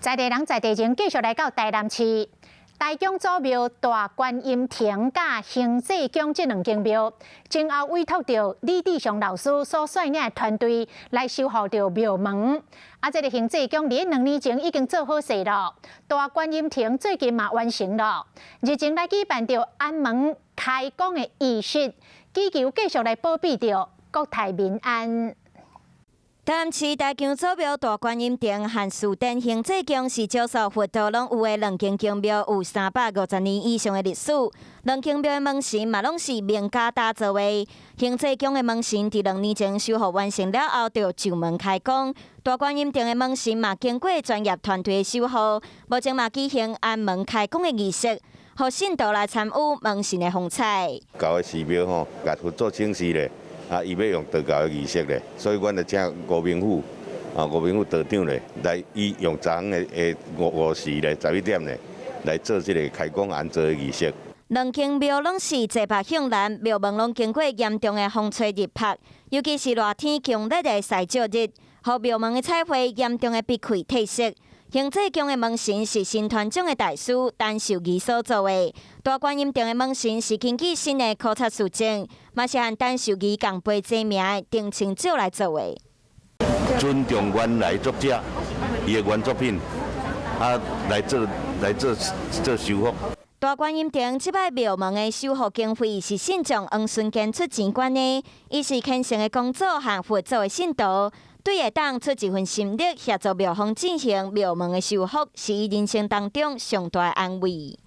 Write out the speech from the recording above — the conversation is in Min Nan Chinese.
在地人在地情繼續來到台南市大江祖廟大觀音亭佮興濟宮這兩間廟，前後委託著李志祥老師所率領的團隊來修復著廟門。啊，這个興濟宮佇2年前已經做好勢囉，大觀音亭最近嘛完成囉。日前來舉辦著安門開光的儀式，祈求繼續來保庇著國泰民安。台南市大江祖廟大觀音亭和士典興濟宮是少數佛道攏有的兩間宮廟，有350年以上的歷史。兩間廟的門神嘛攏是名家打造的。興濟宮的門神佇兩年前修復完成了後，就上門開光。大觀音亭的門神嘛經過專業團隊的修護，目前嘛舉行安門開光的儀式，予信徒來參與門神的風采。舊的寺廟吼，共佛祖請示咧。啊，伊欲用道教的儀式咧，所以阮就請吳明虎，啊，吳明虎道長咧，來伊用昨昏的5時咧，11點咧，來做這个開光安座的儀式。兩間廟攏是坐北向南，廟門攏經過嚴重的風吹日曬，尤其是熱天強烈的曬照日，予廟門的彩繪嚴重的剝開褪色。興濟宮的門神是新團長的大師陳秀儀所做的，大觀音殿的門神是根據新的考察實證，嘛是和陳秀儀仝輩齊名的丁清照來做的。尊重原來作者伊的原作品，啊，來做修復。大觀音殿這擺廟門的修復經費是信眾黃孫堅出錢捐的，伊是虔誠的公祖和佛祖的信徒。對會當出一份心力協助廟方進行廟門的修復，是伊人生當中上大的安慰。